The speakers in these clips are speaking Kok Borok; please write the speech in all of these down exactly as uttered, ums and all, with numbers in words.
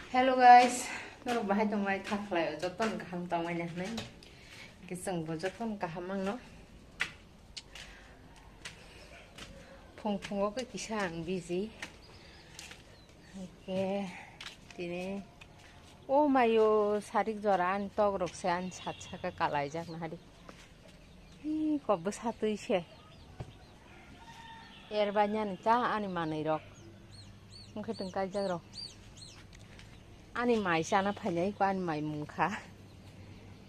Hello guys, norok bahai tongmai kha khlai o, jotono kaham tongmani hinwi. Hwnkhe chwngbo jotono kaham mangno. Phung phungo khe kisa ang busy. Hwnkhe tini o mayo sarik jora ani tok rok se ani sat saka kalaijak nahari. Hi, kok bwsa twi se. Er bai nani ta ani manwi rok. Wngkhe twng kaijak rok. Ani mai chana phainai ko ani mai mungkha.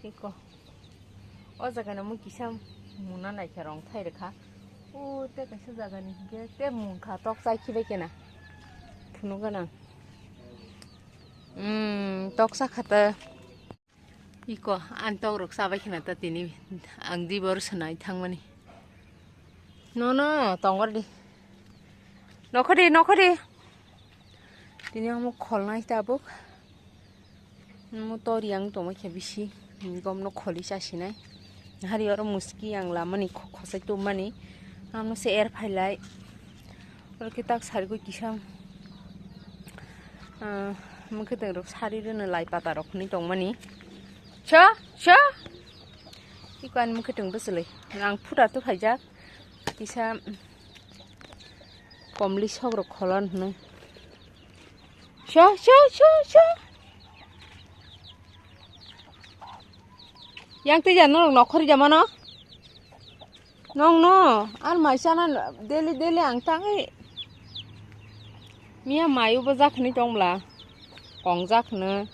Iko. O jaga no mui kisa muna naikhe rong thai rwkha. O te kaisa jaga ni hinkhe te mungkha tok chai khibai kena. Phunuk gana. Hmm, tok sakha ta. Iko, ani tok rok chabai khna ta tini ang dibor swnai thangmani. No, no, tongor di. Nokhodi, nokhodi. Tini amo kholnai tabuk. Mo tori ang tongma khe bisi. Gomno kholi chasinai. Hari oro muski ang lamani kho-, khosai tubmani. Amo se er phailai. Oro khe tak sarigwi kisa, ah, mwkhwtwng rok sari rwno lai pata rok hwnwi tongmani. Sha, sha. Iko ani mwkhwtwng bwchwlwi. Ang phuta tu khaijak. Kisa komli sok rok kholon hwnwi. Sha, sha, sha, sha. Yang twi ja norok nokhori ja mano. Nong no, ar mai chana daily daily ang tangi. Miya mayu bo jakhni tongla. Kong jakhno.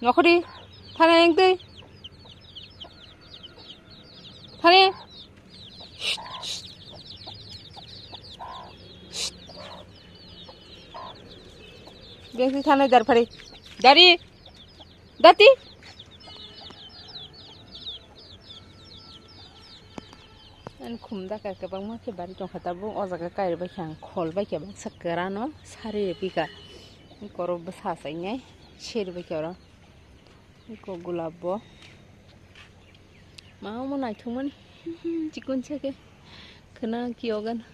Nokhori, thana yang twi. Thani. Bengsi thana dar phari. Dari. Dati. Ani khum da ka kwbangma khe bari tongkha tabuk. O jaga kairwi bai khe ang khol bai khe baksa kwrano sari rw pika. Koro bwsa sainai seri bai khe oro. Iko gulab bo. Ma omo naithokmani. Chikon se khe. Khwna kiyogan.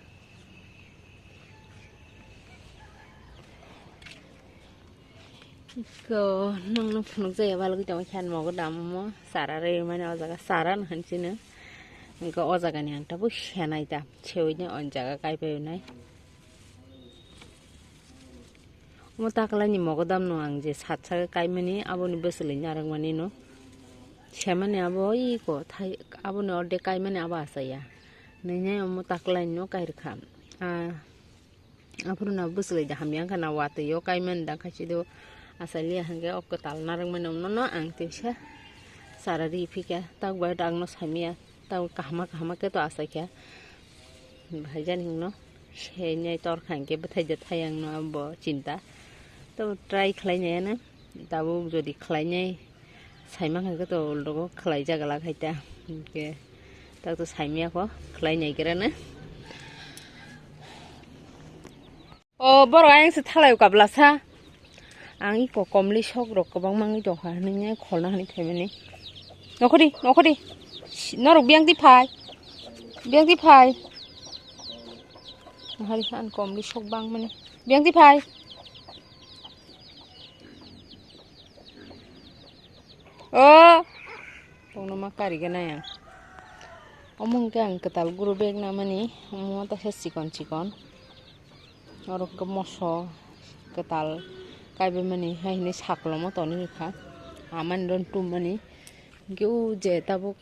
Iko nongno phunukjaya balgwi tongwi khe ani mogo dam omo. Chara rwi mani o jaga chara no hinwi sino. Iko o jagani ang tabuk senai ta. Sewi ni o jaga kai pai nai. Omo taklaini mogodam no ang je sat saka kaimani, aboni bwswlwi narwkmani no. Semani abo iko thai, aboni ordek kaimani abo asaya. Nini omo taklaini no kairwkha. Ah, aphuru no bwswlwi da hamya wngkha na watwi o kaimani da khaisi do asaliya hwnkhe o kwtal narwkmani no ang teisa chara ri phikha. Tak bai tak no samya. Tamo kahama kahama khe to achaikha. Bahai jani hwnkhe no. Seinai torkha hwnkhe bwthai de thai ang no bo chinta. Tamo try khlainai ano. Tabuk jodi khlainai saima khe to uldogo khlai jagala khaita. Hwnkhe tak to saimya kho khlainai gra no. O borok ayang se thalai kabla sa. Ang iko komli sok rok kwbang mangwi tongkha hinwi kholna hinwi phaimani. Nokhodi, nokhodi. Norok biyang ti phai. Biyang ti phai. Hari han komli sok bang mani. Biyang ti phai. O. Tongno ma kariganai ang. Omo hwnkhe ang kwtal guru bag namani, omo ta khe chikon chikon. Oro hwnkhe moso kwtal kaibaimani, hai hwnwi saklomo tonwi rwkha. Amani ron tummani. Hwnkhe o je tabuk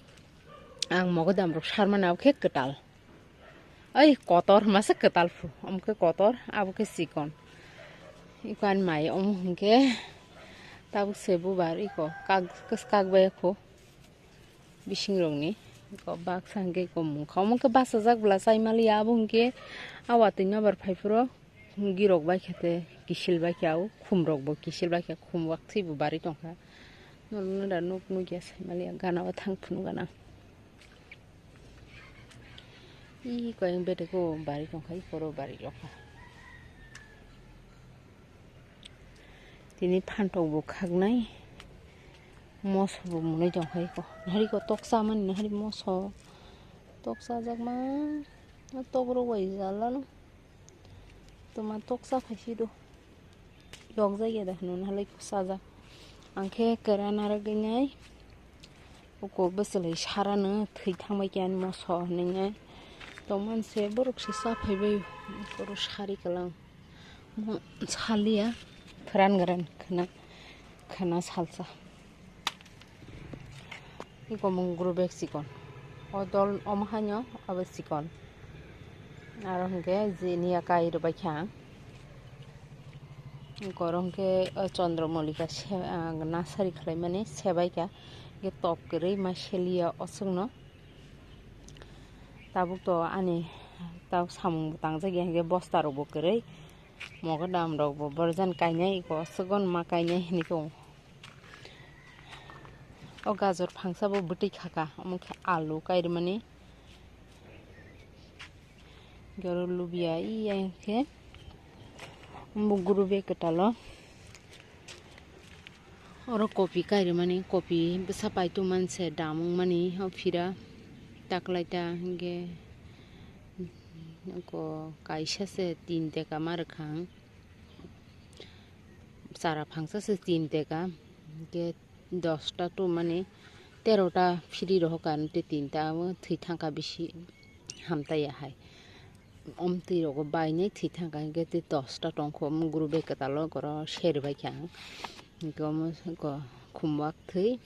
ang mogodam rok sarmani abo khe kwtal. Ai kotor masa kwtal phu, omo khe kotor, abo khe chikon. Iko ani mai omo hwnkhe tabuk se bubar iko kak, kwskak bai kho bising rokni. Iko baksa hwnkhe iko mungkha, omo khe bachajak bwla chai maliya, abo hwnkhe a watwi nobar phai phuru girok bai khe tei kisil bai khe, au khum rok bo kisil bai khe, khum waktwi bo bari tongkha. Norokno da nuk nukya sai maliya, gana o thang phunuk gana. Ih, koyang bedeko bari tongkha, ih, koro bari rokha. Tini phantok bo khaknai, moso bo mwnwi tongkha iko. Nahari ko toksa mani, nahari moso toksa jakma, tok rok bai jalano. Toma toksa khaisi do. Chokjak ya da hwnwi halai sajak. Ang khe kwran narwgwi nai uko bwchwlwi sarano thwi thangbai khe ani moso hwnwi nai. Tongmani se borok se cha phaibai koro sari kwlang. Mo saliya phwran gran khwna khwna salsa. Iko mung guru bag chikon. O dol omo haino abo chikon. Aro hwnkhe jini ya kai rwbai kha ang. Iko oro hwnkhe o Chandra Mallika se, ah, nasari khlaimani sebai kha. Hwnkhe top kwrwi ma seliya o chwngno. Tabuk to ani tabuk samung bo tangjak ya hwnkhe bosta rok bo kwrwi. Mogodam rok bo borjan kainai iko o chwgon ma kainai hinwi khe. O gajor phangsa bo bwtwi khaka, omo khe alu kairwmani. Oro lubia iya khe. Bo guru bag kwtalo. Oro kopi kairwmani, kopi bwsa paitwmani se dam wngmani o phira taklaita hwnkhe oko kaisa se tin teka ma rwkha ang. Chara phangsa se tin teka, hwnkhe dosta to mani terota phiri rohor ka, hwnkhe tinta abo thwi thangkha bisi hamtaiya hai. Om twi rogo bainai thwi thangkha, hwnkhe tei dosta tongkho, omo guru bag kwtalo oro serbaikha ang. Hwnkhe omo khumwak thwi.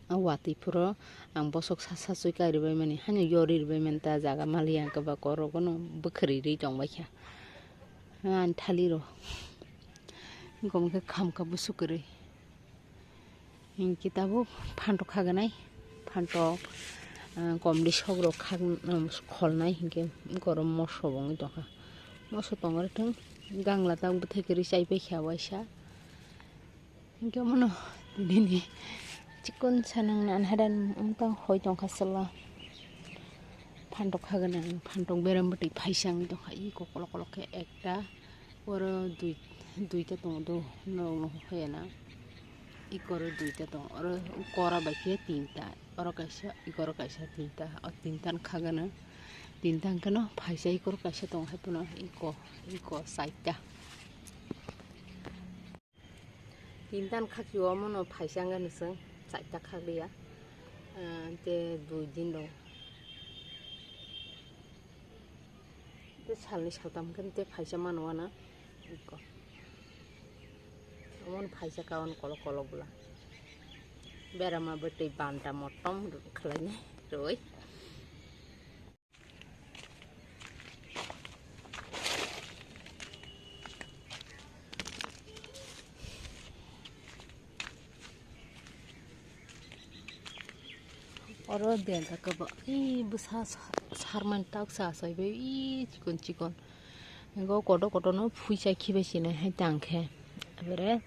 A watwi phuro ang bosok sa sasui kai rwbaimani, haino yori rwbaimani ta jaga maliya ang khe ba korogono bwkhwrwi rwi tongbaikha. Ani thali rw gom khe khamkha bwswk kwrwi. Hinkhe tabuk phantok khaganai, phantok, ah, komli sok rok khak, um, kholnai hinkhe oro moso bo wngwi tongkha. Moso tongre thung gangla tabuk bwthai kwrwi chaipaikha waisa. Hinkhe omono nini chikon sanang nan hadan wngtang hoi tongkha sala. Phantok hagan ang, phantok beram bwtwi phaisa wngwi tongkha. Iko kolok kolok khe ekta, oro dui, duita tongo do, norok no hoyana. Iko oro duita tongo, oro kora bai khe tinta, oro kaisa, iko oro kaisa tinta, o tinta ni khagano, tinta hwnkhe no phaisa iko oro kaisa tongo hai phano iko, iko saita. Tinta ni khakchio omono phaisa wngkha ni chwng, chaita khakliya, ah, tei dui din rok. Tei salni saltam khe tei phaisa mano uana. Iko. Omono phaisa ka, ono kolok kolok bwla. Berama bwtwi banta motom khlainai rwi. Oro delta kwbangwi bwsa sa-, sarmani tak sa asaibai, ui, chikon chikon. Ego kotor kotorno phuisa khibai sinai hai tang khe. Ebere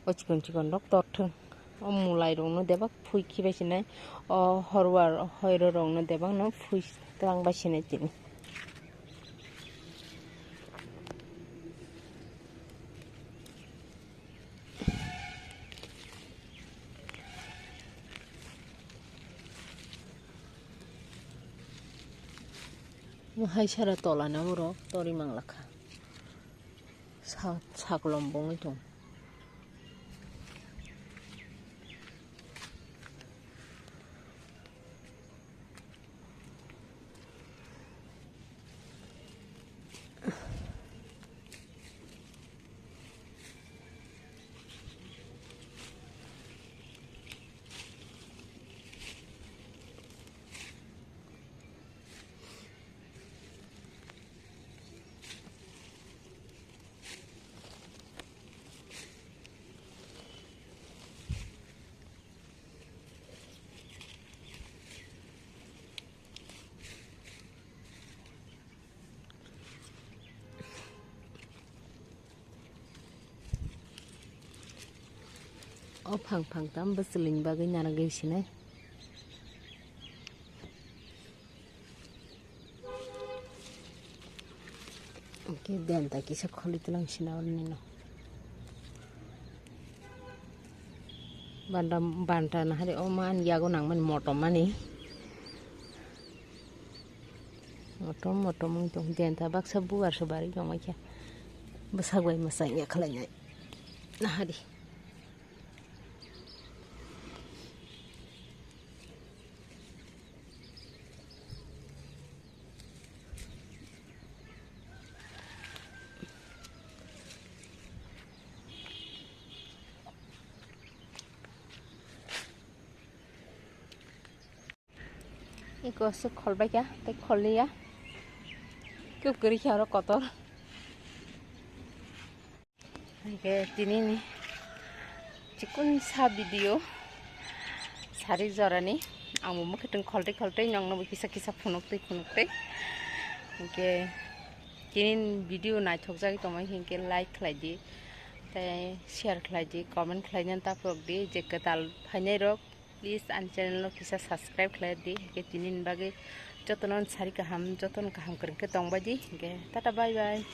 o chikon chikon rok torthwng. O mulai rokno debak phui khibai sinai. O horwar hoiro rokno debakno phui twlang bai sinai tini. Hai sara tola na oro tori manglakha. Sa-, saklom bo wngwi tong. O phang phang tam bwswlwini bagwi narwgwi sinai. Hwnkhe denta kisa kholi twlang sina oroni no. Banta, banta nahari o man yago nangmani motom mani. Motom motom wng tong denta baksa bugar se bari tongmai khe. Bwsak bai mwchang ya khlainai. Nahadi. Iko se kholbaikha, tei kholliya. Kub kwrwi khe oro kotor. Hingke tinini chikun sa video sari jorani ang bo mwkhwtwng kholtwi kholtwi nokno bo kisa kisa phunuktwi phunuktwi. Hingke tinini video naithokjagwi tongmani hingke like khlai di, tei share khlai di, comment khlai nani ta phurok di je kwtal phainai rok. Please ani channel no kisa subscribe khlai di, hingke tinini bagwi jotono sari kaham, jotono kaham kwrwng khe tongbai di, hingke tata bye bye.